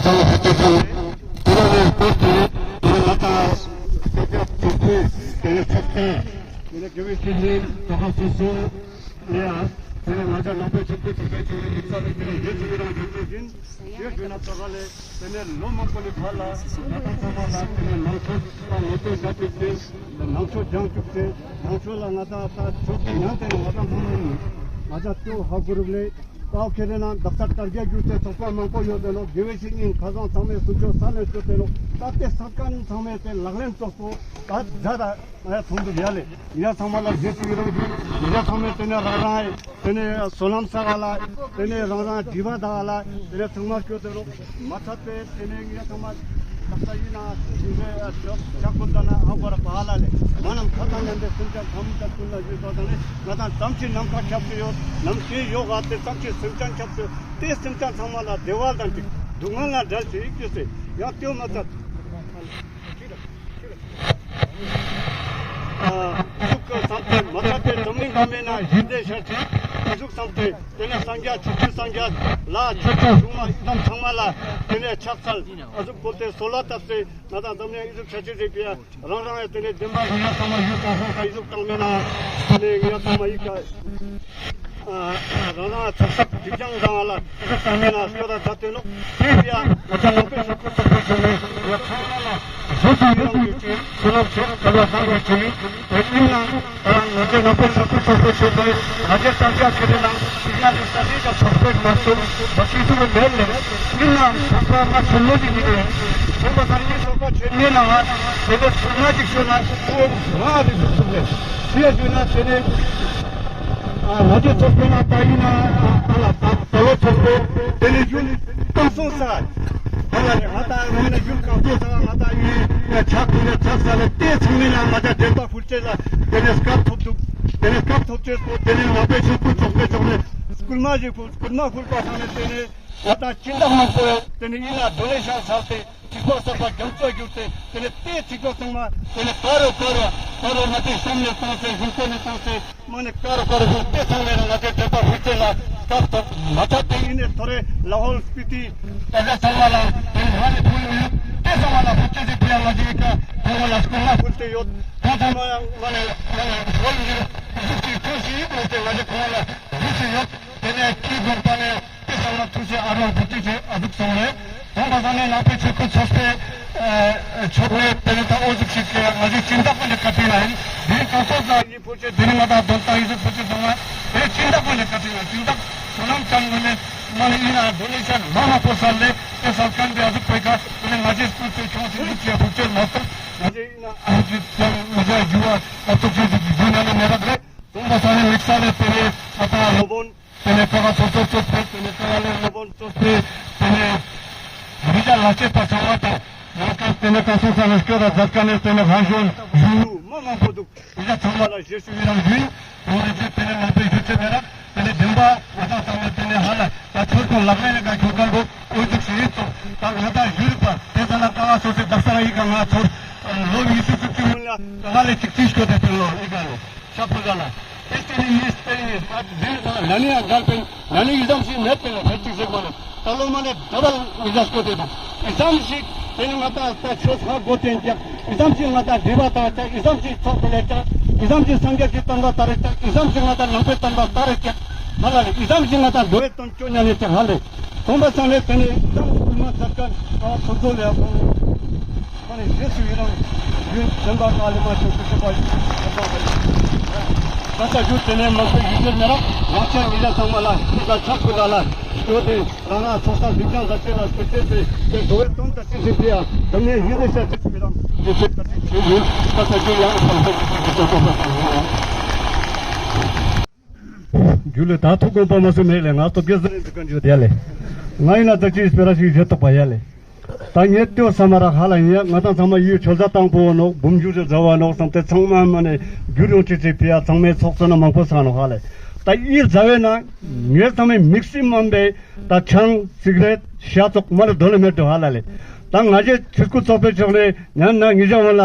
དེ་རིང་ནས་བསྐྱར་དུ་དེ་རིང་ང་དང་སྐད་ཆ་དྲི་བ་དེ་ཚོགས་པའི་དེ་རིང་དགེ་བའི་བཤེས་གཉེན་གྲོགས་པོ་སོ་སོ་ཡ་དེ་རིང་ང་ཚོ་ནང་པའི་ཆོས་ཀྱི་ཚོགས་པའི་ཆོས་ཀྱི་ཡིག་ཚགས་དེ་དེ་རིང་རྗེས་སུ་ཡི་རང་བྱེད་རྒྱུ་ཡིན། ཞེས་ཞུས་ན་ད་ག་ལས་དེ་ནས་ལོ་མང་པོ་ནས་བར་ལ་ང་དང་ཚང་མ་ལ་དེ་ནས་ནང་ཆོས་དང་ངོ་སྤྲོད་བྱ་རྒྱུ་དེ་ནང་ཆོས་སྦྱང་བཅུག་སྟེ་ནང་ཆོས་ལ་ང་དང་ད་ཆོས་ཀྱི་ཉམས་དེ་ནས་ང་དང་ཚང་མ་ཡིན། ང་ཚོ་ལྟོས་ཧ་གོ་རུག་ལས། ད་ཁེ་རེ་ན་བདག་ཅག་དར་རྒྱས་རྒྱུ་དེ་ཚོགས་པ་མང་པོ་ཡོད་དེ་ནོ། དགེ་བའི་བཤེས་གཉེན་ཁ་སང་ཚང་མས་གསུང་ཆོས་ས་ལེན་ཆོས་དེ་ནོ། ད་ལྟའི་ས་ཁང་ཚང་མས་དེ་ལག་ལེན་ཐོག་སོ་ད་མཛད་ད་ང་ཡ་ཚོགས་འདུ་ཡ་ལེ། ཡ་ཚང་མ་ལ་རྗེས་སུ་ཡི་རང་རྒྱུ་ཡ་ཚང་མས་དེ་ནས་རང་རང་དེ་ནས་བསོད་ནམས་བསགས་ལ་དེ་ནས་རང་རང་སྒྲིབ་པ་དག་ལ་དེ་ནས་ཚང་མ་སྐྱོ་དེ་ནོ། མ་ཚད་པའི་དེ་ནས་ངས་ཚང་མ་ལག་ས་ཡིན་ན་ཞིང་ལས་ཆག་ཆག་ཀུན་ད་ན་ཧ་གོ་ར་བ་ལ་ལས་མ་རྣམས་ཁ་དང་ལྡན་པའི་སེམས་ཅན་ཐམས་ཅད་ཀུན་ལ་ཡོད་པ་དང་ལས་ང་དང་ཙམ་ཞིག་ནམ་མཁའ་ཁྱབ་སུ་ཡོད་ནམ་ཞིག་ཡོད་ག་དེ་ཙམ་ཞིག་སེམས་ཅན་ཁྱབ་སུ་དེ་སེམས་ཅན་ཚང་མ་ལ་བདེ་བ་དང་གཅིག་སྡུག་བསྔལ་ལ་བྲལ་ཞིག་ཡིག་ཅེས་ཟེར་ཡང་སྐྱོ་མ་ཚད། ཨ་ཟུག་གི་བསམ་སྟེ་མ་ཚད་པའི་འཛམ་གླིང་ག་མེད་ན་ཞིང་སྡེ་ཤར་ཆེ། ཨ་ཟུག་བསམ་སྟེ་དེ་ནས་སངས་རྒྱས་ཆོས་ཀྱི་སངས་རྒྱས་ལ་ཆོས་ཀྱི་སྒྲོན་མ་ཨི་དམ་ཚང་མ་ལ་དེ་ནས་ཕྱག་འཚལ། ཨ་ཟུག་བཀོལ་ཏེ་གསོལ་བ་བཏབ་སྟེ་ང་དང་འཛམ་གླིང་ཨི་ཟུག་ཤར་ཆེ་རེད་པས་རང་རང་ཡང་དེ་ནས་བདེན་པ་ཡིན་ཡང་ཚང་མ་ཡུལ་གང་སོང་ས་ཨི་ཟུག་བཏང་མེད་ན་དེ་ནས་ངས་ཚང་མ་ཡིག་ག་རང་རང་ཚོགས་ཚོགས་སྒྲིབ་སྦྱང་བཟང་བ་ལ་ཚོགས་བཟང་མེད་ན་སྐྱོ་དང་ཛ་དོན་ནོ། དེ་ཡང་ང་ཚོ་ནང་པའི་ཆོས་སྐུལ་ཚོགས་པའི་ཆོས་ནས་ཡ་ཚང་མ་ལ་བཟོ་དུ་ཡོད་ཀྱི་ཆེད་དུ་ལོག་ཆེད་དུ་བ་བཟང་བའི་ཆེད་དུ་ཡིན་ན་ང་ཚོ་ནང་པའི་ཆོས་སྐུལ་ཚོགས་པའི་ཆོས་ནས་ང་ཚོ་ལྟར་ཆགས་ཁེ་རེ་ན་ཡ་ལས་ས་ཆའི་ཀ་ཚོགས་པའི་མ་ཚོགས་བ་ཤིང་ཐུག་མེད་ལས་ཡིན་ན་ཚོགས་པ་མ་ཚོགས་ལོ་ཞིག་ཡིན་ནས་ཚོགས་པ་ཚང་གི་ཚོགས་པ་ཆེན་མེད་ན་ང་དེ་ལས་ཚོགས་མ་ཅིག་ཤོད་ན་ཁོ་ང་རེ་ཚོགས་ལས་ཤེས་ཞུས་ན་དེ་ནས། ང་ཚོ་ཚོགས་པའི་ནང་ད་ཡིན་ན་ཨ་ལ་ད་ད་ལོ་ཚོགས་པའི་དེ་ནས་ཡུལ་གང་སོང་ས་ཨ་ལ་རེ་ང་ད་ང་ན་ཡུལ་གང་སོང་ས་ང་ད་ཡིན་ཆག་དེ་ནས་ཚགས་ས་ལ་ལྟས་ཚང་མིན་ལ་ང་ཚོ་དྲན་པ་ཕུལ་ཆེད་ལ་དེ་ནས་སྐབས་ཐོབ་འདུག་དེ་ནས་སྐབས་ཐོབ་ཆེད་སོ་དེ་ནས་ནང་པའི་ཆོས་སྐུལ་ཚོགས་པའི་ཕྱོགས་ནས་སྐུལ་མ་ཞིག་ཕུལ་སྐུལ་མ་ཕུལ་པ་ཚང་ནས་དེ་ནས་ང་ད་སྦྱིན་བདག་མང་པོ་དེ་ནས་ཡིན་ལ་རྡོ་ལེ་ཤ་ཚར་ཏེ། ཚིག་པ་གསར་པ་རྒྱ་མཚོ་བསྒྱུར་ཏེ་དེ་ནས་དེའི་ཚིག་པ་ཚང་མ་དེ་ནས་ཀ་རོ་ཀ་རོ་ཀ་རོ་ང་ཚོའི་བསམ་ནས་བཏང་སྟེ་གཞུང་སྐོར་ནས་བཏང་སྟེ་མ་ནས་ཀ་རོ་ཀ་རོ་གཞུང་དེ་ཚང་མས་ང་ཚོའི་དྲན་པ་ཧུར་བརྩོན་ལ་སྐབས་ཐོབ་མ་ཐག་དེ་ཡིན་ནས་ཐོ་རེ་ལ་ཧོལ་སྤི་ཏི་ད་ལྟ་ཚང་མ་ལ་དེ་ང་ནས་ཕུལ་ཡོད་དེ་ཚང་མ་ལ་ཧུར་བརྩོན་ཞིག་ཕུལ་ཡ་ང་ཚོའི་ཀ་ཁོང་ལ་སྐུལ་མ་ཕུལ་ཏེ་ཡོད་ད་ཚང་མ་ཡང་མ་ནས་ང་ནས་ཧོལ་འདི་གཟུགས་ཀྱི་ཁོངས་ཤིག་ཡིན་དགོས་ཏེ་ང་ཚོ་ཁོང་ལ་ཧུར་བརྩོན་ཡོད་དེ་ནས་ཁྱི་དགོན་པ་ནས། དེ་ཚང་མ་ཐུགས་རྗེ་ཨ་རོགས་བུ་ཏི་ཚེ་ཨ་ཟུག་སོང་རེད། དང་པ་ས་ནས་ནང་པའི་ཆོས་སྐུལ་ཚོགས་པའི་ཕྱོགས་ནས་དེ་ནས་ད་ཨོ་ཟུག་ཞིག་གི་ང་ཚོའི་སྦྱིན་བདག་ཀུན་གྱི་བཀའ་དྲིན་ལ་ཡིན། དེ་ནས་གང་ཚོགས་ས་ཡིན་ཕོ་ཆེ་དེ་ནས་ང་དང་དོན་དག་ཡིན་ཟུག་ཕོ་ཆེ་ཚང་མ་དེ་སྦྱིན་བདག་ཀུན་གྱི་བཀའ་དྲིན་ལ་སྦྱིན་བདག་བསོད་ནམས་ཅན་ངོས་ནས་མ་ནས་ཡིན་ན་རྡོ་ལེ་ཤ་མ་མ་ཕོ་ས་ལས་དེ་ས་ཁན་དེ་ཨ་ཟུག་པའི་ཁ་དེ་ནས་ང་ཚོའི་སྐུལ་ཚོགས་ཆུང་ཞིག་ཟུག་ཅེས་ཕོ་ཆེ་མ་གཏོགས་ང་ཚོའི་ཡིན་ན་ཨ་ཟུག་ཅང་ང་ཚོའི་རྒྱུ་བ་ཨ་ཐུག་ཆེ་ཟུག་གི་རྒྱུ་ན་ནས་མེད་རག་རེད། དང་པ་ས་ནས་དམིགས་བསལ་ལས་དེ་ནས་ང་དང་སློབ་དཔོན། དེ་ནས་ཀ་བ་ཚོགས་གཙོ་གཙོས་པའི་དེ་ནས་ཀ་བ་ལས་སློབ་དཔོན་གཙོས་པའི་དེ་ནས་མི་རྒྱ་ལ་བྱེད་པ་ཚང་མ་དང་ཡང་ཀ་དེ་ནས་ཀ་སོང་ས་ལ་སྐྱོ་དང་མཛད་མཁན་ནས་དེ་ནས་ཧང་ཞོན་ཡུ་མ་མང་པོ་འདུག་མི་རྒྱ་ཚང་མ་ལ་ཞེ་ཞུ་ཡི་རང་ཞུ་ཡིན། འོ་རེ་ཚེ་དེ་ནས་ནང་པའི་ཞུ་ཚེ་མེད་ར་དེ་ནས་བདེན་པ་ང་དང་ཚང་མས་དེ་ནས་ཧ་ལ་ད་ཚོར་ཁོང་ལག་ལེན་ལ་ཀ་ཁྱོད་ཀ་འགྲོ་འོས་འདུག་ཞུ་ཡིན་ཙང་ད་ང་དང་ཞུ་རིག་པ་དེ་ཚ་ལ་ཀ་བ་སོ་སོའི་བདག་ས་ར་ཡི་ཀ་ང་ཚོར་ལོ་ཉི་ཤུ་བཅུ་གཅིག་སྔོན་ལ་ཀ་བ་ལས་གཅིག་གཅིག་སྐྱོ་དེ་དེ་ལོ་ཡི་ཀ་ལོ། ཤ་ཕོ་ཟ་ལ། ཨེ་སྟེ་ནི་ནི་སྟེ་ནི་ཨ་དེ་ལ་ན་ནི་ཡང་འགལ་པའི་ན་ནི་ཡི་ཙམ་ཞིག་མེད་པའི་ལ་ཕལ་ཆེར་ཟེར་བ་ལ་ད་ལོ་མ་ནས་ད་བར་ཡི་ཙམ་སྐོར་དེ་དང་ཡི་ཙམ་ཞིག་དེ་ནི་ང་ད་ད་ཆོས་ཧ་གོ་དེན་ཀྱང་ཡི་ཙམ་ཞིག་ང་ད་འདྲི་བ་དང་ཀྱང་ཡི་ཙམ་ཞིག་ཚོགས་དེ་ལས་ཀྱང་ཡི་ཙམ་ཞིག་སངས་རྒྱས་ཀྱི་བསྟན་པ་ལྟར་ཀྱང་ཡི་ཙམ་ཞིག་ང་ད་ནང་པའི་བསྟན་པ་ལྟར་ཀྱང་ཧ་ལ་ལས་ཡི་ཙམ་ཞིག་ང་ད་འགྲོ་བའི་དོན་སྐྱོ་ཉ་ནས་ཀྱང་ཧ་ལས་སྟོང་པ་ཚང་ནས་དེ་ནི་ཡི་ཙམ་ཞིག་མ་ཚར་ཀྱང་ཨ་ཁོ་ཚོ་ལས་ཁོང་། ཁོ་ནི་རྗེས་སུ་ཡི་རང་ཡུལ་བདེན་པ་ཀ་ལི་མ་ཆོས་སུ་ཆོས་པ་ཡིན་ཁོ་ཚོ་གི་ད་ལྟ་རྒྱུ་དེ་ནས་མང་པོའི་ཡུལ་གྱི་མེ་རག་ང་ཚོའི་མི་ལ་ཚང་མ་ལ་ཤི་ཀ་ཆག་པོ་ལ་ལ་ཡོད་དེ་རང་རང་ཚོགས་ས་ལུས་ཀྱང་ལ་ཆེ་ལ་ཆེ་ཆེ་དེ་དེ་འགྲོ་བའི་དོན་ལྟ་ཅི་ཟིན་པའི་དམ་ནས་ཡིད་ལས་ཤ་ཚིག་མི་རང་ཡིད་ཆེས་ལྟ་ཅི་ཆེ་ཡིན་ད་ལྟ་རྒྱུ་ཡང་ཚང་མ་ཡིད་ཆེས་ལྟ་ཅི་ཆེ་ཡིན། རྒྱུ་ལས་ད་ཐུག་དགོངས་པ་མ་སུ་མེད་ལས་ང་སྟོབས་རྒྱལ་ཟེར་ནས་འདི་ག་འཇུ་དེ་ལས། ང་ཡིན་ན་ད་ཅི་སྤེ་ར་ཞིག་བཞེས་ཐུབ་པ་ཡ་ལས། ད་ངས་ལྟོས་ས་མ་ར་ཧ་ལ་ཡིན་ཡ་ང་དང་ཚང་མ་ཡུལ་ཆོལ་ཟ་དང་པོ་ནོག་འབུམ་འགྱུར་རེ་ཟ་བ་ནོག་བསམ་སྟེ་ཚང་མ་མ་ནས་རྒྱུ་རུང་ཅི་ཅི་ཕི་ཡ་ཚང་མའི་ཚོགས་ཚོ་ན་མང་པོ་ས་ནོག་ཧ་ལས། ད་ཡིད་ཟ་བས་ན་ངས་ཚང་མའི་མིག་སི་མམ་པའི་ད་ཆང་སིག་རེད་ཤ་ཚོགས་མ་རེ་རྡོ་ལ་མེད་འགྲོ་ཧ་ལ་ལས། ད་ང་ཅེ་ཆུ་སྐུ་ཚོགས་པའི་ཕྱོགས་ནས་ཉན་ན་ངེད་ཅག་ང་ལ་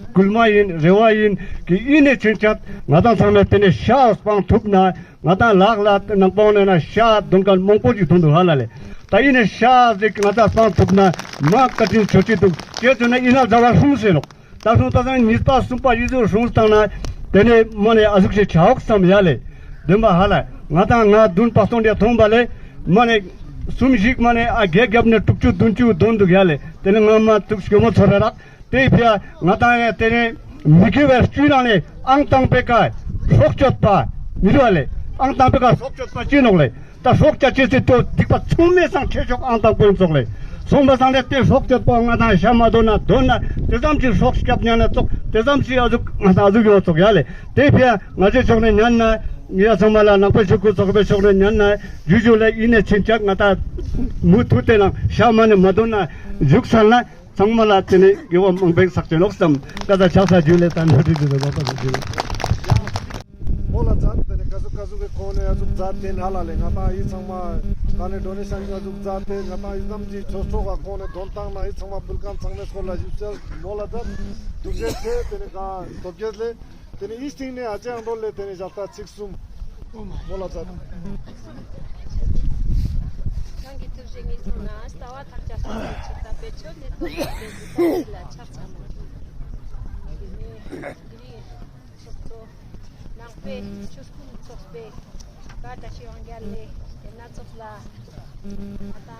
སྐུལ་མ་ཡིན་རེ་བ་ཡིན་གི་ཡིན་ནས་ཕྱིན་ཆད་ང་དང་ཚང་མས་དེ་ནས་ཤ་སྤང་ཐུབ་ན་ང་དང་ལག་ལ་ནང་པང་ནས་ན་ཤ་འདོན་མཁན་མང་པོ་ཅིག་ཐོན་འདུག་ཧ་ལ་ལས། ད་ཡིན་ནས་ཤ་ཟིག་ང་ད་སྤང་ཐུབ་ན་མ་བཀའ་དྲིན་ཆོག་ཅི་འདུག་ཅེས་བརྗོད་ན་ཡིན་ན་ཟླ་བ་ལྷུང་ཟེར་ནོག་ད་སོང་ད་སང་གཉིས་པ་གསུམ་པ་ཡིད་གཟུགས་སྲུང་བཏང་ན་དེ་ནས་མ་ནས་ཨ་ཟུག་ཞིག་བྱའོག་བསམ་ཡ་ལེ། བདུན་པ་ཧ་ལ་ང་དང་ང་བདུན་པ་སྟོང་དེ་ཐོང་པ་ལེ། མ་ནས་གསུམ་ཞིག་མ་ནས་ཨ་རྒྱལ་རྒྱབ་ནས་དྲུག་ཅུ་བདུན་ཅུ་བདོན་འདུག་ཡ་ལེ། དེ་ནས་ང་མ་ཐུག་སྐྱོ་མོ་ཚོར་ར་རག་དེ་ཕྱིར་ང་དང་ཡང་དེ་ནས་མི་དགེ་བའི་བཅུའི་ནང་ནས་ཨང་དང་པའི་ཀ་སྲོག་གཅོད་པ་མི་རུ་བ་ལེ། ཨང་དང་པའི་ཀ་སྲོག་གཅོད་པ་ཅི་ནོག་ལེ། ད་སྲོག་གཅོད་ཅེས་སི་ཏོ་སྡིག་པ་ཚང་མའི་སང་ཁྱེར་ཤོག་ཨང་དང་པོའི་ཚོགས་ལེ། སོང་པ་སང་ལེ་དེ་སྲོག་གཅོད་པ་ང་དང་ཤ་མ་དོ་ན་དོ་ན་དེ་ཙམ་གྱི་སྲོག་སྐྱབས་ཉན་ན་ཚོགས་དེ་ཙམ་གྱི་ཨ་ཟུག་ང་དང་ཨ་ཟུག་ཡོད་ཚོགས་ཡ་ལེ། དེ་ཕྱིར་ང་ཚོའི་ཕྱོགས་ནས་ཉན་ན་ངེད་ཚང་མ་ལ་ནང་པའི་ཆོས་སྐུ་ཚོགས་པའི་ཕྱོགས་ནས་ཉན་ན་ཡུལ་ཡུལ་ལ་ཡིན་ནས་ཕྱིན་ཆད་ང་དང་མུ་མཐུད་དེ་ནང་ཤ་མ་ནས་མ་དོ་ན་བཞུགས་ཚར་ན། ཚང་མ་ལ་དེ་ནས་དགེ་བ་མང་པོ་བསགས་ཀྱི་ནོག་བསམ་ཀ་ས་ཆགས་ས་རྒྱུ་ལས་དང་འདྲ་འདྲི་འདི་ལ་བབ་པ་རྒྱུ། མོ་ལ་མཛད་དེ་ནས་ཀ་ཟུག་ཀ་ཟུག་གི་ཁོང་ནས་ཨ་ཟུག་མཛད་དེ་ཧ་ལ་ལས་ང་དང་ཨི་ཚང་མ་ད་ནས་ཌོ་ནེ་ཤན་ཨ་ཟུག་མཛད་དེ་ང་དང་ཨི་ཙམ་གྱི་ཆོས་ཚོགས་ཀ་ཁོང་ནས་དོན་བཏང་ན་ཨི་ཚང་མ་ཕུལ་མཁན་ཚང་མའི་སྐོར་ལ་ཞིབ་ཆ་མོ་ལ་མཛད་ཐུགས་རྗེ་ཆེ། དེ་ནས་ག་ཐོབ་རྒྱལ་ལས། དེ་ནས་ཨི་སྟེང་ནས་ཨ་ཅག་འགྲོ་ལས་དེ་ནས་ཞབས་ཏ་ཚིགས་གསུམ་མོ་ལ་མཛད། གང་གི་ཐུགས་རྗེ་ཉིད་སོང་ན་ལྟ་བ་ཐམས་ཅད་སོང་ནས་ཆེད་ལྟ་བེད་སྤྱོད་ནས་ཐོག་ནས་དེ་ཚོ་ལ་ཆགས་ཚང་མ་དེ་ནས་དེ་རིང་ཚོགས་གཙོ་ནང་པའི་ཆོས་སྐུལ་ཚོགས་པའི་བཀའ་བཀྲ་ཤིས་དབང་རྒྱལ་ལས་དེ་སྣ་ཚོགས་ལ། ད་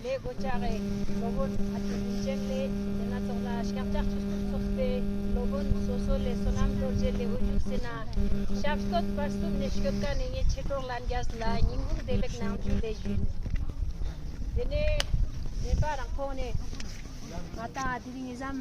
ལས་སྒོ་ལྕགས་རེ་སློབ་དཔོན་ཨ་ཏི་རིན་ཆེན་ལས་དེ་ན་ཚོགས་ལ་སྐྱབས་ཆགས་ཆོས་སྐུལ་ཚོགས་པའི་སློབ་དཔོན་སོ་སོ་ལས་བསོད་ནམས་རྡོ་རྗེ་ལས་འོ་བརྒྱུགས་ཟེར་ན་ཞབས་སྟོད་བར་གསུམ་ནས་སྐྱོད་ཀ་ནས་ངས་ཆེ་གྲོགས་ལ་འགྱས་ལ་ཉིན་གུང་བདེ་ལེགས་ནང་ཞུ་ལས་ཞུས། དེ་ནས་ནེ་པ་རང་ཁོང་ནས་ང་དང་དེ་རིང་ཡིན་ཙམ།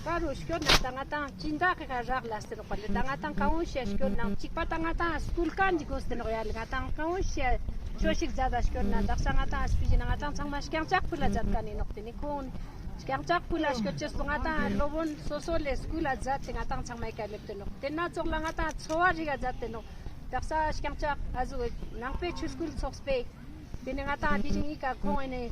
ཀ་རུ་སྐྱོར་ན་ད་ང་དང་སྦྱིན་བདག་གི་ཁ་རག་ལ་ཟེར་རོགས་པ་ལས་ད་ང་དང་གང་འོང་ཤེས་སྐྱོར་ནང་གཅིག་པ་ད་ང་དང་སྐུལ་ཀ་འདི་དགོས་ཟེར་རོགས་ཡ་ལས་ང་དང་གང་འོང་ཤེས་ཆོས་ཤིག་མཛད་ད་སྐྱོར་ན་དག་ས་ང་དང་སྤི་ཞིག་ན་ང་དང་ཚང་མ་རྐྱང་ལྕགས་ཕུ་ལ་མཛད་ཀ་ནས་ནོག་དེ་ནི་ཁོང་རྐྱང་ལྕགས་ཕུ་ལ་སྐྱོར་ཅེས་སུ་ང་དང་སློབ་དཔོན་སོ་སོ་ལས་སྐུལ་ལ་མཛད་དེ་ང་དང་ཚང་མ་ཡི་ཀ་སླེབས་ཏེ་ནོག་དེ་ན་ཚོགས་ལ་ང་དང་འཚོ་བ་རིག་ག་མཛད་དེ་ནོག་དག་ས་རྐྱང་ལྕགས་ཨ་ཟུག་ནང་པའི་ཆོས་སྐུལ་ཚོགས་པའི། དེ་ནས་ང་དང་དེ་རིང་ཨི་ཀ་ཁོང་ཨེ་ནས་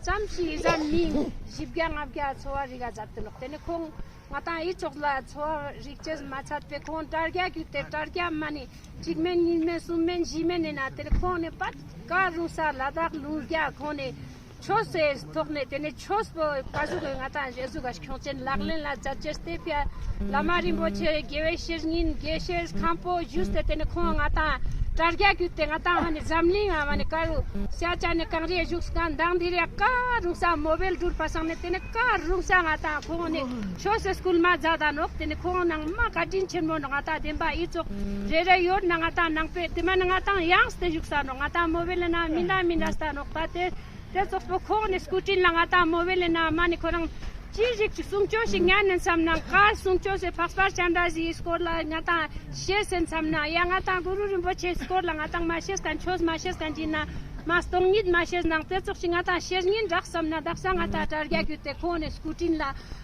ཙམ་ཞིག་ཨི་ཟམ་མིང་བཞི་བརྒྱ་ལྔ་བརྒྱ་འཚོ་བ་རིག་ག་མཛད་དེ་ནོག་དེ་ནས་ཁོང་ང་དང་ཨི་ཚོགས་ལ་འཚོ་བ་རིག་ཅེས་མ་ཚད་པའི་ཁོང་དྲ་རྒྱ་བརྒྱུད་དེ་དྲ་རྒྱ་མ་ནི་གཅིག་མན་གཉིས་མན་གསུམ་མན་བཞི་མན་ནས་ན་དེ་ནས་ཁོང་ནས་པད་ཀ་རུང་ས་ལ་དྭགས་ལུང་རྒྱ་ཁོང་ནས་ཆོས་སའི་ཐོག་ནས་དེ་ནས་ཆོས་པོ་ཀ་ཟུག་གི་ང་དང་རྗེས་སུ་ག་ཁྱོང་ཅན་ལག་ལེན་ལ་མཛད་ཅེས་ཏེ་ཕྱ་བླ་མ་རིན་པོ་ཆེ་དགེ་བའི་བཤེས་གཉེན་དགེ་བཤེས་མཁན་པོ་བཞུགས་ཏེ་དེ་ནས་ཁོང་ང་དང་དྲ་རྒྱ་བརྒྱུད་དེ་ང་དང་ཧ་ནི་འཛམ་གླིང་ང་མ་ནི་ཀ་རུ་ཤ་ཅ་ནི་གངས་རིའི་བཞུགས་སྒང་མདང་འདི་རེ་ཀ་རུང་ས་མོ་བེལ་འགྲུལ་པ་སང་ནས་དེ་ནས་ཀ་རུང་ས་ང་དང་ཁོང་ནས་ཆོས་སེ་སྐུལ་མ་མཛད་ད་ནོག་དེ་ནས་ཁོང་ནང་མ་བཀའ་དྲིན་ཆེན་མོ་ནོག་ང་དང་བདེན་པ་ཨི་ཙོག་རེ་རེ་ཡོད་ན་ང་དང་ནང་པའི་དེ་མ་ནི་ང་དང་ཡངས་ཏེ་བཞུགས་ས་ནོག་ང་དང་མོ་བེལ་ན་མི་འདྲ་མི་འདྲ་ས་ནོག་ད་དེ། དེ་ཚོགས་པོ་ཁོང་ནས་སྐུ་དྲིན་ལ་ང་དང་མོ་བེ་ལེ་ན་མ་ནི་ཁོ་རང་ཅི་ཞིག་གི་གསུང་ཆོས་ཤིག་ཉན་ནས་བསམ་ན་ག་གསུང་ཆོས་སེ་འཕགས་པ་སྤྱན་རས་གཟིགས་སྐོར་ལ་ང་དང་ཤེས་སེ་བསམ་ན་ཡ་ང་དང་གུ་རུ་རིན་པོ་ཆེ་སྐོར་ལ་ང་དང་མ་ཤེས་ག་ཆོས་མ་ཤེས་ག་འཇིན་ན་མ་སྟོང་ཉིད་མ་ཤེས་ནང་དེ་ཚོགས་ཤིག་ང་དང་ཤེས་ཉིན་རག་བསམ་ན་དག་ས་ང་དང་དྲ་རྒྱ་བརྒྱུད་དེ་ཁོང་ནས་སྐུ་དྲིན་ལ་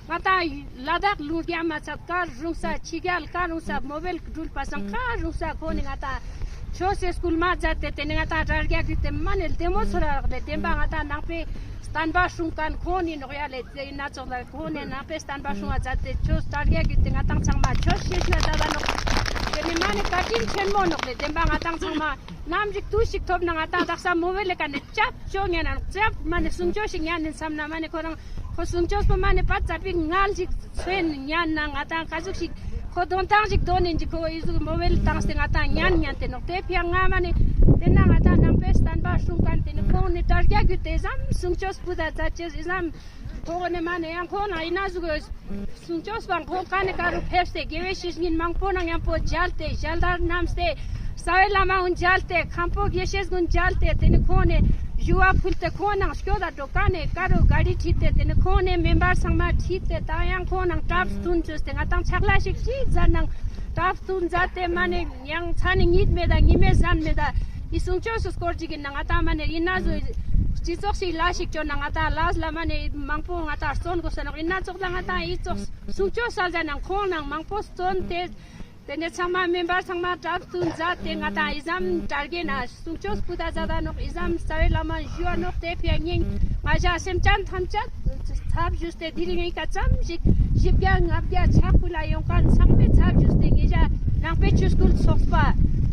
ང་དང་ལ་དྭགས་ལུང་རྒྱ་མ་ཚད་ཀ་རུང་ས་ཕྱི་རྒྱལ་ཀ་རུང་ས་མོ་བེལ་འགྲུལ་པ་སང་ཀ་རུང་ས་ཁོ་ནི་ང་དང་ཆོས་སེ་སྐུལ་མ་མཛད་དེ་དེ་ནི་ང་དང་དྲ་རྒྱ་བརྒྱུད་དེ་མ་ནི་ལྡེ་མོ་ཚོ་ར་རག་ལས་བདེན་པ་ང་དང་ནང་པའི་བསྟན་པ་སྲུང་མཁན་ཁོ་ནི་ནོག་ཡ་ལས་དེ་ཡིན་ན་ཚོགས་ལ་ཁོ་ནི་ནང་པའི་བསྟན་པ་སྲུང་བ་མཛད་དེ་ཆོས་དྲ་རྒྱ་བརྒྱུད་དེ་ང་དང་ཚང་མ་ཆོས་ཤེས་ཤེས་ད་ད་ནོག་དེ་ནི་མ་ནི་བཀའ་དྲིན་ཆེན་མོ་ནོག་ལས་བདེན་པ་ང་དང་ཚང་མ་ནམ་ཞིག་དུས་ཤིག་ཐོབ་ན་ང་དང་དག་ས་མོ་བེ་ལེ་ཀ་ནི་ཅབ་ཅོ་ཉན་ན་ཅབ་མ་ནི་གསུང་ཆོས་ཤིག་ཉན་ནི་བསམ་ན་མ་ནི་ཁོ་རང་ཁོ་གསུང་ཆོས་པོ་མ་ནི་པ་ཙ་པིག་ངལ་ཞིག་ཚོན་ཉན་ན་ང་དང་ག་ཟུག་ཞིག་ཁོ་དོན་ཐང་ཞིག་དོན་ནི་འཇིག་ཁོ་ཨི་ཟུག་མོ་བེལ་བཏང་སྟེ་ང་དང་ཉན་ཉན་ཏེ་ནོག་དེ་ཕྱིར་ང་མ་ནི་དེ་ན་ང་དང་ནང་པའི་བསྟན་པ་སྲུང་མཁན་དེ་ནི་ཁོང་ནི་དྲ་རྒྱ་བརྒྱུད་དེ་ཟམ་གསུང་ཆོས་སྤུ་ད་མཛད་ཅེས་ཨི་ཟམ་ཁོང་ནི་མ་ནི་ཡང་ཁོང་ན་ཨི་ན་ཟུག་གསུང་ཆོས་པ་ཁོང་ཀ་ནི་ཀ་རུ་ཕེབས་ཏེ་དགེ་བའི་བཤེས་གཉེན་མང་པོ་ནང་མཉམ་པོ་མཇལ་ཏེ་ཞལ་དར་བསྣམས་ཏེ་རྩ་བའི་བླ་མ་ཀུན་མཇལ་ཏེ་མཁན་པོ་དགེ་བཤེས་ཀུན་མཇལ་ཏེ་དེ་ནི་ཁོང་ནི་ཞུ་བ་ཕུལ་ཏེ་ཁོང་ནང་སྐྱོད་ད་འགྲོ་ཀ་ནས་ཀ་རུ་ག་རི་ཁྲིད་དེ་དེ་ནི་ཁོང་ནས་མེ་འབར་ཚང་མ་ཁྲིད་དེ་ད་ཡང་ཁོང་ནང་གྲབས་སྟོན་བཅོས་ཏེ་ང་དང་ཕྱག་ལས་ཤིག་ཅིག་མཛད་ནང་གྲབས་སྟོན་མཛད་དེ་མ་ནས་ཡང་ཚ་ནི་ཉིད་མེད་ད་ཉི་མའི་ཟན་མེད་ད་ཡི་གསུང་ཆོས་སུ་སྐོར་ཅིག་གི་ནང་ང་དང་མ་ནས་ཡིན་ན་བཟོ་སྤྱི་ཚོགས་ཤིག་ལ་ཞིག་བཅོ་ན་ང་དང་ལ་ལ་མ་ནས་མང་པོ་ང་དང་བརྩོན་དགོས་ས་ནོག་ཡིན་ན་ཚོགས་ད་ང་དང་ཡི་ཚོགས་གསུང་ཆོས་སལ་ཟ་ནང་ཁོང་ནང་མང་པོ་བརྩོན་ཏེ། དེ་ནས་ཚང་མ་མེ་འབར་ཚང་མ་གྲབས་སྟོན་མཛད་དེ་ང་དང་ཨི་ཟམ་དྲ་རྒྱའི་ནང་གསུང་ཆོས་སྤུ་ད་མཛད་ད་ནོག་ཨི་ཟམ་རྩ་བའི་བླ་མ་ཞུ་བ་ནོག་དེ་ཕྱིར་སྙིང་ང་ཞག་སེམས་ཅན་ཐམས་ཅད་ཚབ་ཞུས་ཏེ་དེ་རིང་ངའི་ཀ་ཙམ་ཞིག་བཞི་བརྒྱ་ལྔ་བརྒྱ་ཕྱག་ཕུལ་ལ་ཡོང་མཁན་ཚང་མའི་ཚབ་ཞུས་ཏེ་ངའི་ཞག་ནང་པའི་ཆོས་སྐུལ་ཚོགས་པ་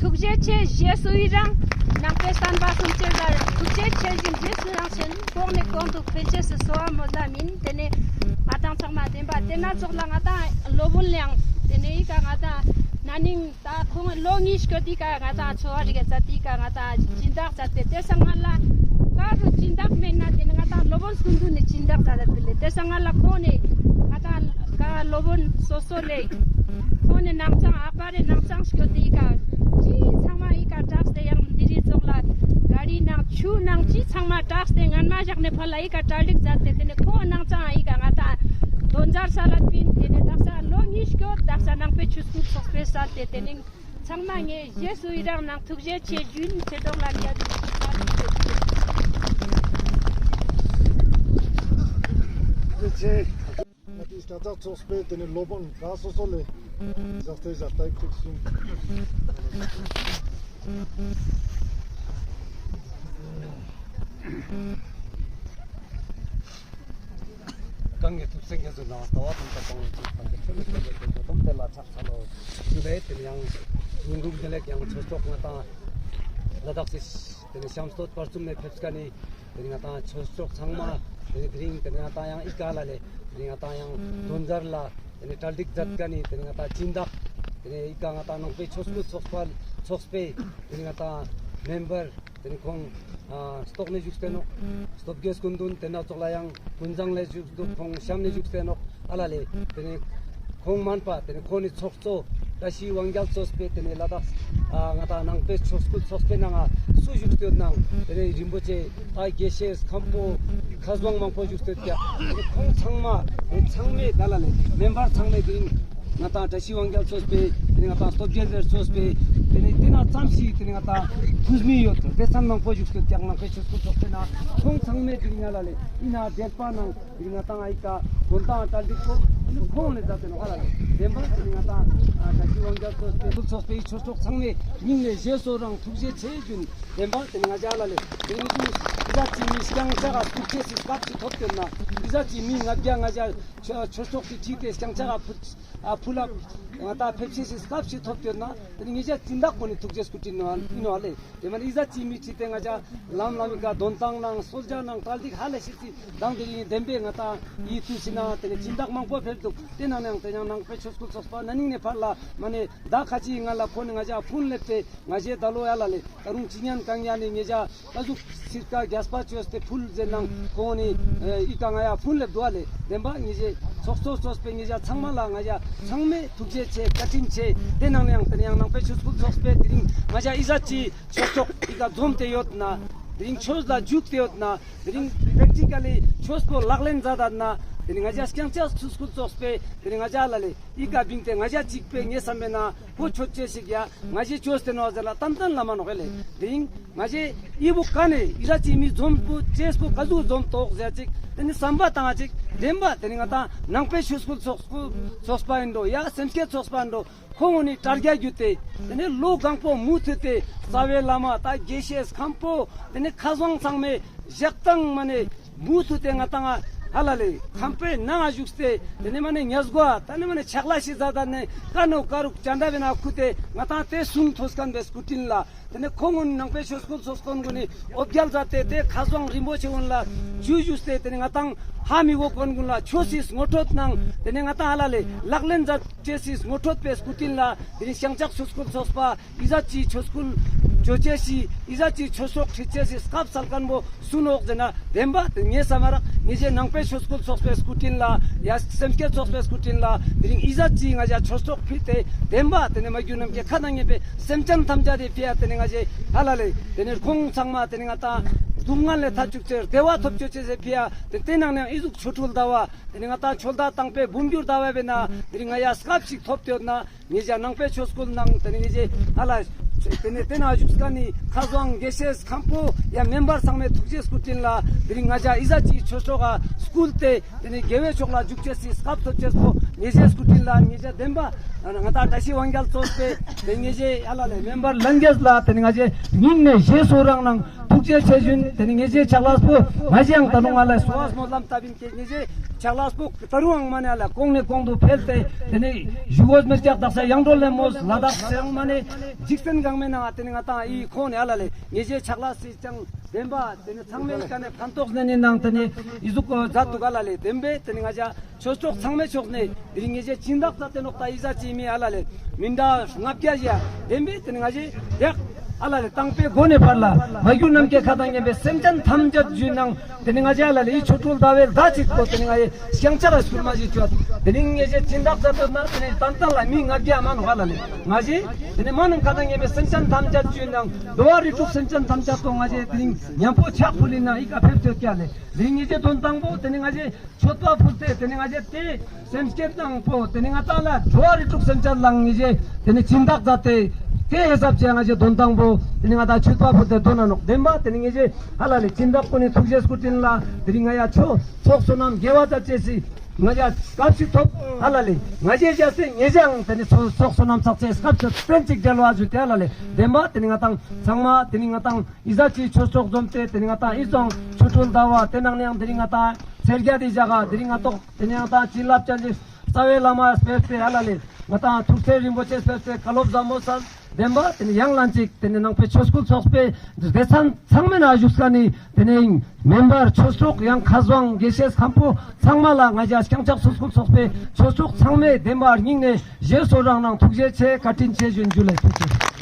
ཐུགས་རྗེ་ཆེ་ཞེས་སུ་ཡི་རང་ན་ ནང་པའི་བསྟན་པ་སྲུང་བརྩི་ལ་ཐུགས་རྗེ་ཆེ་ཞུ། རྗེས་སུ་ཡང་ཞུ། གོང་ནས་གོང་དུ་འཕེལ་རྒྱས་སུ་གསོལ་བ་སྨོན་ལམ་ཡིན། དེ་ནས་ང་དང་ཚང་མ་བདེན་པ་དེ་སྣ་ཚོགས་ལ་ང་དང་སློབ་དཔོན་ལ་ཡང་དེ་ནས་ཡི་ག་ང་དང་ན་ནིང་ད་ཁོང་ལོ་གཉིས་སྐྱོད་དེ་ཀ་ང་དང་འཚོ་བ་རིག་ག་ཙ་དེ་ཀ་ང་དང་སྦྱིན་བདག་ཙ་དེ་དེ་སང་ང་ལ་ཀ་རུ་སྦྱིན་བདག་མེད་ན་དེ་ནས་ང་དང་སློབ་དཔོན་སྐུ་མདུན་ནས་སྦྱིན་བདག་ཙ་དེ་ལས་དེ་སང་ང་ལ་ཁོང་ནས་ང་དང་ཀ་སློབ་དཔོན་སོ་སོ་ལས་ཁོང་ནས་ནང་ཚང་ཨ་པ་རེ་ནང་ཚང་སྐྱོད་དེ་ཀ་ཅི་ཚང་མ་ཡི་ཀ་དྲག་སྟེ་ཡང་འདི་རིགས་ཚོགས་ལ་ག་རི་ནང་ཆུ་ནང་ཅི་ཚང་མ་དྲག་སྟེ་ངན་མ་བཞག་ནས་ཕར་ལ་ཡི་ཀ་གྲ་སྒྲིག་མཛད་དེ་དེ་ནས་ཁོང་ནང་ཚང་ཡི་ཀ་ང་དང་དོན་མཛད་ས་ལ་པིན་དེ་ནས་དག་ས་ལོ་གཉིས་སྐྱོད་དག་ས་ནང་པའི་ཆོས་སྐུལ་ཚོགས་པའི་ས་དེ་དེ་ནས་ཚང་མ་ངས་རྗེས་སུ་ཡི་རང་ནང་ཐུགས་རྗེ་ཆེ་ཞུ་ཡིན། ཆེ་མདོག་ལ་འདྲ་ཆེ། ང་དེའི་སྐྱ་ཚག་ཚོགས་པའི་དེ་ནས་སློབ་དཔོན་ག་སོ་སོ་ལས་ཟག་སྟེ་ཟག་སྟེ་ཁྲིག་སུམ། གང་གི་ཐུགས་སེམས་ཀྱི་བཟོད་ནང་ལྟ་བ་དང་ལྟ་སྟངས་ཀྱི་ཆོས་ལུགས་ཀྱི་བཟོད་དོམ་དེ་ལ་ཕྱག་འཚལ་ལོ། ཞུ་བས་དེ་ནས་ཡང་ཉིན་གུང་དེ་ལས་ཀྱང་ཆོས་ཚོགས་ང་དང་ལ་དྭགས་སི་དེ་ནས་ཤམ་སྟོད་བར་གསུམ་ནས་ཕེབས་ཀ་ནི། དེ་ནས་ང་དང་ཆོས་ཚོགས་ཚང་མ་དེ་ནས་དེ་རིང་དེ་ནས་ང་དང་ཡང་ཨི་ཀ་ལ་ལས་དེ་ནས་ང་དང་ཡང་དོན་མཛད་ལ་དེ་ནས་གྲ་སྒྲིག་མཛད་ཀ་ནི་དེ་ནས་ང་དང་སྦྱིན་བདག་དེ་ནས་ཨི་ཀ་ང་དང་ནང་པའི་ཆོས་སྐུལ་ཚོགས་པ་ཚོགས་པའི་དེ་ནས་ང་དང་མེམ་བར་དེ་ནས་ཁོང་ཨ་ལྟོགས་ནས་བཞུགས་ཏེ་ནོག། སྟོབས་རྒྱལ་སྐུ་མདུན་དེ་ན་ཚོགས་ལ་ཡང་ཀུན་བཟང་ལས་བཞུགས་འདུག། ཁོང་གཤམ་ནས་བཞུགས་ཏེ་ནོག། ཨ་ལ་ལས་དེ་ནས་ཁོང་མན་པ་དེ་ནས་ཁོང་ནི་ཚོགས་གཙོ་བཀྲ་ཤིས་དབང་རྒྱལ་ཚོགས་པའི་དེ་ནས་ལ་དྭགས་ཨ་ང་དང་ནང་པའི་ཆོས་སྐུལ་ཚོགས་པའི་ནང་ང་སུ་བཞུགས་ཏེ་ཡོད་ནང་དེ་ནས་རིན་པོ་ཆེ་ཨ་དགེ་བཤེས་མཁན་པོ་མཁས་དབང་མང་པོ་བཞུགས་ཏེ་ཡོད་ཀྱག། དེ་ནས་ཁོང་ཚང་མ་དེ་ཚང་མས་ད་ལ་ལས་མེམ་བར་ཚང་མས་དེ་རིང་ང་དང་བཀྲ་ཤིས་དབང་རྒྱལ་ཚོགས་པའི་དེ་ནས་ང་དང་སྟོབས་རྒྱལ་ལས་ཚོགས་པའི་དེ་ནས་དེ་ན་ཙམ་ཞིག་དེ་ནས་ང་དང་ཐུགས་མི་ཡོད་དོ། དེ་ཚང་མང་པོ་བཞུགས་ཏེ་ཡོད་ཀྱག། ནང་པའི་ཆོས་སྐུལ་ཚོགས་པའི་ནང་ཁོང་ཚང་མས་དེ་རིང་ང་ལ་ལས་ཨི་ན་བདེན་པ་ནང་དེ་རིང་ང་དང་ཨི་ཀ་དགོན་དང་གྲ་སྒྲིག་ཁོ་ཁོང་ལས་མཛད་དེ་ནོག། ཨ་ལ་ལས་བདེན་པ་དེ་རིང་ང་དང་བཀྲ་ཤིས་དབང་རྒྱལ་ཚོགས་པའི་སྐུ་ཚོགས་པའི་ཆོས་ཚོགས་ཚང་མས་སྙིང་ནས་རྗེས་སུ་རང་ཐུགས་རྗེ་ཆེ་ཞུ་ཡིན། བདེན་པ་དེ་ནི་ང་ཅག་ལ་ལས་དེ་ནི་ཀུན་ཨི་ཟ་ཅི་མི་རྐྱང་ཅག་ག་སྐུ་ཁྲེ་སི་སྐབས་སུ་ཐོབ་ཡོད་ན། ཨི་ཟ་ཅི་མི་ལྔ་བརྒྱ་ང་ཅག་ཆོས་ཆོས་ཚོགས་ཀྱི་ཁྲིད་དེ་རྐྱང་ཅག་ག་ཕུལ་ཨ་ཕུལ་ལ་ང་ད་ཕེབས་ཤེས་སི་སྐབས་སུ་ཐོབ་ཡོད་ན། དེ་ནི་ངེད་ཅག་སྦྱིན་བདག་ཁོ་ནི་ཐུགས་རྗེ་སྐུ་དྲིན་ནོ་ཨ་ནི་ནོ་ཨ་ལས། དེ་མ་ནི་ཨི་ཟ་ཅི་མི་ཁྲིད་དེ་ང་ཅག་ལམ་ལམ་ག་དོན་ཏང་ནང་གསོལ་ཇ་ནང་གྲ་སྒྲིག་ཧ་ལས་ཤེས་སི་དང་དེ་རིང་བདེན་པའི་ང་ད་ཡིད་དུ་ཞིག་ན་དེ་ནི་སྦྱིན་བདག་མང་པོ་ཕེབས་འདུག། དེ་ནང་ནས་ཡང་དེ་ཡང་ནང་པའི་ཆོས་སྐུལ་ཚོགས་པ་ན་ནིང་ནས་ཕར་ལ་མ་ནི་ཟླ་ཁ་ཅིག་ང་ལ་ཁོ་ནི་ང་ཅག་ཕུན་སླེབས་ཏེ་ང་ཞེ་ད་ལོ་ཡ་ལ་ལས་ད་རུང་ཅི་ཉན་གང་ཡ་ནི་ངེད་ཅག་ཀ་ཟུག་སིར་ཀ་རྒྱས་པ་བཅོས་ཏེ་ཕུལ་ཟེར་ནང་ཁོང་ནི་ཨི་ཀ་ང་ཡ་ཕུལ་ལེབ་འདུག་ཨ་ལེ། བདེན་པ་ངེད་ཅག་ཚོགས་གཙོ་གཙོས་པའི་ངེད་ཅག་ཚང་མ་ལ་ང་ཅག་ཚང་མས་ཐུགས་རྗེ་ཆེ་བཀའ་དྲིན་ཆེ། དེ་ནང་ནས་ཡང་དེ་ནས་ཡང་ནང་པའི་ཆོས་སྐུལ་ཚོགས་པའི་དེ་རིང་ང་ཅག་ཨི་ཟ་ཅི་ཆོས་ཚོགས་ཨི་ཀ་འཛོམས་ཏེ་ཡོད་ན། དེ་རིང་ཆོས་ལ་འཇུག་སྟེ་ཡོད་ན། དེ་རིང་པེག་ཊི་ཀ་ལི་ཆོས་པོ་ལག་ལེན་མཛད་ད་ན། དེ་རིང་ང་ཅག་རྐྱང་ཅག་ཆོས་སྐུལ་ཚོགས་པའི་དེ་རིང་ང་ཅག་ལ་ལེ། ཨི་ཀ་བིང་ཏེ་ང་ཅག་གཅིག་པའི་ངའི་བསམ་པའི་ན་ཧོ་ཆོད་ཅེས་ཤིག་ཡ། ང་ཅག་ཆོས་དེ་ནོ་ཟེར་ལ་ཏན་ཏན་ལ་མ་ནོག་ལེ། དེ་རིང་ང་ཅག་ཨི་བུ་ཀ་ནས་ཨི་ཟ་ཅི་མི་འཛོམས་པོ་ཅེས་པོ་ག་ཟུག་འཛོམས་ཏོག་ཟེར་ཅིག། དེ་ནི་བསམ་པ་དང་ཅིག་བདེན་པ་དེ་ནི་ང་དང་ནང་པའི་ཆོས་སྐུལ་ཚོགས་སྐུལ་ཚོགས་པ་ཡིན་འགྲོ་ཡ་སེམས་བསྐྱེད་ཚོགས་པ་ཡིན་འགྲོ། ཁོང་ངོ་ནི་དྲ་རྒྱ་བརྒྱུད་དེ་དེ་ནི་ལོ་གང་པོ་མུ་མཐུད་དེ་རྩ་བའི་བླ་མ་དང་དགེ་བཤེས་མཁན་པོ་དེ་ནི་ཁ་སང་ཚང་མས་བཞག་སྟངས་མ་ནི་མུ་མཐུད་དེ་ང་དང་ཧ་ལ་ལེ་ཁང་པའི་ནང་བཞུགས་ཏེ་དེ་ནི་མ་ནི་ཉལ་སྒོ་ད་ནི་མ་ནི་ཆག་ལ་ཤི་ཟ་ད་ནི་ཀ་ནོ་ཀ་རུག་ཅན་འདྲ་བའི་ནང་ཁུ་དེ་ང་དང་དེ་གསུང་ཐོས་མཁན་པའི་སྐུ་དྲིན་ལ། དེ་ནས་ཁོང་ངོ་ནི་ནང་པའི་ཆོས་སྐུལ་ཚོགས་སྐོན་གོ་ནི་ཨོ་བརྒྱལ་མཛད་དེ་དེ་ཁ་སང་རིན་པོ་ཆེ་འོན་ལ་ཇུས་ཞུས་ཏེ་དེ་ནི་ང་དང་ཧ་མི་གོ་གོན་གོན་ལ་ཆོས་སིས་ངོ་འཕྲོད་གནང་། དེ་ནི་ང་དང་ཧ་ལ་ལེ་ལག་ལེན་མཛད་ཅེས་སིས་ངོ་འཕྲོད་པའི་སྐུ་དྲིན་ལ། དེ་ནི་ཤང་ཅག་ཆོས་སྐུལ་ཚོགས་པ་ཨི་ཟ་ཅི་ཆོས་སྐུལ་ཇོ་ཅེ་ཤི་ཨི་ཟ་ཅི་ཆོས་ཚོགས་ཁྲིད་ཅེས་སིས་སྐབས་སལ་མཁན་པོ་སུ་ནོག་ཟེར་ན། བདེན་པ་དེ་ངས་བསམ་མ་རག། ངེད་ཅག་ནང་པའི་ཆོས་སྐུལ་ཚོགས་པའི་སྐུ་དྲིན་ལ་ཡ་སེམས་བསྐྱེད་ཚོགས་པའི་སྐུ་དྲིན་ལ་དེ་རིང་ཨི་ཟ་ཅི་ང་ཅག་ཆོས་ཚོགས་ཕུལ་ཏེ་བདེན་པ་དེ་ནི་མ་གྱུར་ནམ་མཁའི་མཁའ་དང་མཉམ་པའི་སེམས་ཅན་ཐམས་ཅད་དེ་ཕི་ཡ་དེ་ནི་ང་ཅག་ཧ་ལ་ལེ་དེ་ནི་ཁོང་ཚང་མ་དེ་ནི་ང་དང་སྡུག་བསྔལ་ལས་ཐར་བཅུག་ཚེ་བདེ་བ་ཐོབ་བཅུག་ཚེ་ཟེར་ཕི་ཡ་དེ་དེ་ནང་ནས་ཨི་ཟུག་ཆོ་འཕྲུལ་ཟླ་བ་དེ་ནི་ང་དང་ཆོལ་ཟླ་དང་པའི་འབུམ་འགྱུར་ཟླ་བ་བས་ན་དེ་ནི་ང་ཡ་སྐབས་ཤིག་ཐོབ་སྟེ་ཡོད་ན། ངེད་ཅག་ནང་པའི་ཆོས་སྐུལ་ནང་དེ་ནི་ངེད་ཅག་ཧ་ལ་དེ་ནི་དེ་ན་བཞུགས་ས་ནི་ཁ་སང་དགེ་བཤེས་མཁན་པོ་ཡ་མེམ་བར་ཚང་མའི་ཐུགས་རྗེ་སྐུ་དྲིན་ལ་དེ་རིང་ང་ཅག་ཨི་ཟ་ཅི་ཆོས་ཚོགས་ཀ་སྐུལ་ཏེ་དེ་ནི་དགེ་བའི་ཕྱོགས་ལ་འཇུག་ཅེས་སི་སྐབས་ཐོབ་ཅེས་པོ་ངེད་ཅག་སྐུ་དྲིན་ལ་ངེད་ཅག་བདེན་པ་ང་དང་བཀྲ་ཤིས་དབང་རྒྱལ་གཙོས་པའི་དེ་ངེད་ཅག་ཧ་ལ་ལེ་མེམ་བར་ལྷན་རྒྱས་ལ་དེ་ནི་ང་ཅག་སྙིང་ནས་རྗེས་སུ་རང་གནང་ཐུགས་རྗེ་ཆེ་ཞུ་ཡིན། དེ་ནི་ངེད་ཅག་ཕྱག་ལས་པོ་ང་ཅག་ཡང་ད་རུང་ང་ལ་གསོལ་བ་སྨོན་ལམ་བཏབ་ཡིན། ངེད་ཅག་ཕྱག་ལས་པོ་ད་རུང་ཨང་མ་ནས་ལ་གོང་ནས་གོང་དུ་འཕེལ་ཏེ་དེ་ནས་བཞུགས་སྒོ་མེར་ཀྱག་དག་ས་ཡང་འགྲོ་ལེན་མོ་ལ་དྭགས་སེང་མ་ནས་འཇིག་རྟེན་ ཚང་མའི་ནང་དེ་ནི་ང་དང་ཨི་ཁོང་ནས་ཨ་ལ་ལས་ངེས་ཤེས་ཕྱག་ལ་སྲིད་ཅང་བདེན་པ་དེ་ནི་ཚང་མའི་ཀ་ནས་ཕན་ཐོགས་ནས་ནི་ནང་དེ་ནི་ཨི་ཟུག་གི་མཛད་འདུག་ཨ་ལ་ལས་བདེན་པས་དེ་ནི་ང་ཅག་ཆོས་གྲོགས་ཚང་མའི་ཕྱོགས་ནས་དེ་རིང་ངེས་ཤེས་སྦྱིན་བདག་མཛད་དེ་ནོག་ད་ཨི་ཟ་ཅི་མི་ཨ་ལ་ལས་མི་འདྲ་ལྔ་བརྒྱ་བཞི་བདེན་པས་དེ་ནི་ང་ཅག་རེག་ཨ་ལ་ལས་དང་པའི་སྒོ་ནས་བར་ལ་མ་གྱུར་ནམ་མཁའི་མཁའ་དང་མཉམ་པའི་སེམས་ཅན་ཐམས་ཅད་རྒྱུད་ནང་དེ་ནི་ང་ཅག་ལ་ལས་ཆོ་འཕྲུལ་ཟླ་བའི་ཟླ་གཅིག་པོ་དེ་ནི་ང་ཡི་ཤང་ཆ་ལ་སྐུལ་མ་ཞིག་བཅོས། དེ་ནི་ངེས་ཤེས་སྦྱིན་བདག་མཛད་དོ་ན་དེ་ནི་ཏན་ཏན་ལ་མི་ལྔ་བརྒྱ་མ་ནོག་ཨ་ལ་ལས་ང་ཅག་དེ་ནི་མ་ནང་མཁའ་དང་མཉམ་པའི་སེམས་ཅན་ཐམས་ཅད་རྒྱུད་ནང་འགྲོ་བ་རིགས་དྲུག་སེམས་ཅན་ཐམས་ཅད་དོ་ང་ཅག་དེ་ནི་མཉམ་པོ་ཕྱག་ཕུལ་ལི་ན་ཨི་ཀ་ཕེབས་ཐོད་ཀྱ་ལས་དེ་ནི་ངེས་ཤེས་དོན་དང་པོ་དེ་ནི་ང་ཅག་མཆོད་པ་ཕུལ་ཏེ་དེ་ནི་ང་ཅག་དེ་སེམས་བསྐྱེད་དང་པོ་དེ་ནི་ང་དང་ལ་འགྲོ་བ་རིགས་དྲུག་སེམས་ཅན་ལ་ངེས་ཤེས་དེ་ནི་སྦྱིན་བདག་མཛད་དེ་དེ་ཧེ་སབ་བྱས་ང་ཅག་དོན་དང་པོ་དེ་ནི་ང་དང་མཆོད་པ་ཕུལ་ཏེ་དོན་ན་ནོག་བདེན་པ་དེ་ནི་ངེས་ཤེས་ཨ་ལ་ལས་སྦྱིན་བདག་ཀུན་ནི་ཐུགས་རྗེ་སྐུ་དྲིན་ལ་དེ་རིང་ང་ཡ་ཆོ་ཚོགས་བསོད་ནམས་དགེ་བ་ད་ཅེས་སི་ང་ཡ་སྐབས་ཤིག་ཐོབ་ཨ་ལ་ལས་ང་ཅག་ཡ་སེ་ངེས་ཤེས་དེ་ནི་ཚོགས་བསོད་ནམས་ཚགས་ཚེ་སྐབས་ཤིག་བསྟན་ཅིག་རྒྱལ་བ་བཞུགས་ཏེ་ཨ་ལ་ལས་བདེན་པ་དེ་ནི་ང་དང་ཚང་མ་དེ་ནི་ང་དང་ཨི་ཟ་ཅི་ཆོས་ཚོགས་འཛོམས་ཏེ་དེ་ནི་ང་དང་ཨི་ཙང་ཆོ་འཕྲུལ་ཟླ་བ་དེ་ནང་ནས་ཡང་དེ་ནི་ང་དང་ཚེས་བརྒྱད་དེ་བཞག་ག་དེ་ནི་ང་ཏོག་དེ་ནི་ང་དང་བྱིན་རླབས་ཅན་གྱི་རྩ་བའི་བླ་མ་ཕེབས་ཏེ་ཨ་ལ་ལས་ང་དང་ཐུགས་སྲས་རིན་པོ་ཆེ་ཕེབས་ཏེ་བཀའ་སློབ་ཟབ་མོ་གསན་བདེན་པ་དེ་ནི་ཡང་ལན་ཅིག་དེ་ནི་ནང་པའི་ཆོས་སྐུལ་ཚོགས་པའི་སྡེ་ཚན་ཚང་མའི་ནང་བཞུགས་ས་ནི་དེ་ནི་མེམ་བར་ཆོས་གྲོགས་ཡང་ཁ་བཟང་དགེ་བཤེས་མཁན་པོ་ཚང་མ་ལ་ང་ཅག་ཤང་ཆག་ཆོས་སྐུལ་ཚོགས་པའི་ཆོས་གྲོགས་ཚང་མའི་བདེན་པ་སྙིང་ནས་ཞེ་སོ་རང་ནང་ཐུགས་རྗེ་ཆེ་བཀའ་དྲིན་ཆེ་ཞུ་རྒྱུ་ལས་ཐུགས་རྗེ་ཆེ།